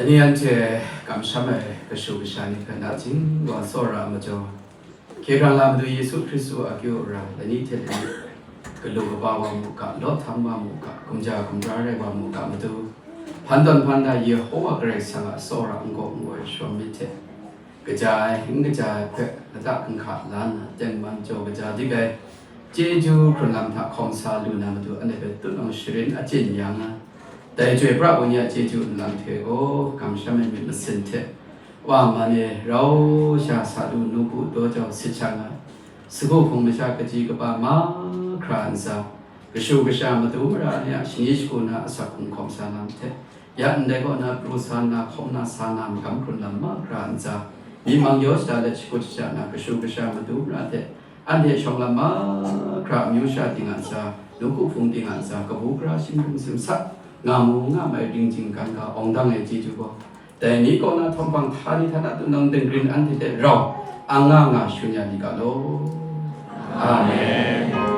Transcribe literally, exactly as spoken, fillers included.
Dai ni anhte kamsham ai kashu kasha ni hpe nachying wa tsawra ai majaw, hkye hkrang la Madu Yesu Hkristu a akyu ara lani hte lani galu kaba wa mu ga, lawt htam wa mu ga, gumja gumra rai wa mu ga, Madu hpan tawn hpan da Yehowa Karai Kasang a tsawra n-gaw n-gaw ai shawm myit hte, kaja ai, n kaja ai hpe lata hkungga la nna, tengman jaw kaja dik ai chyeju hkrun lam hta hkawm sa lu na Madu anhte hpe tutnawng sharin achyin ya nga, dai Chyoi Pra Wenyi a chyeju nlang hte gaw kamsham ai myit masin hte, Wa man e rau sha sa lu nawku daw jau sit sha nga, sagu hpung masha kaji kaba mahkra ntsa, kashu kasha matu mara ni a shani shagu na asak hkrung hkawm sa na hte, ya ndai kaw na pru sa na, hkawm na sa na, magam hkrun lam mahkra ntsa, myi mang yaw shada let shakut shaja na, kashu kasha matu mara hte anhte shawng lam mahkra amyu sha ting a ntsa, nawku hpung ting a ntsa, kabu gara, shingkung simsak, nga mu nga mai, ring jinggan ga, awng dang ai chyeju gaw, dai ni kaw na htawm hpang htani htana tutnawng dingrin anhte hte rau, ang nga nga shun ya li ga law. Amen.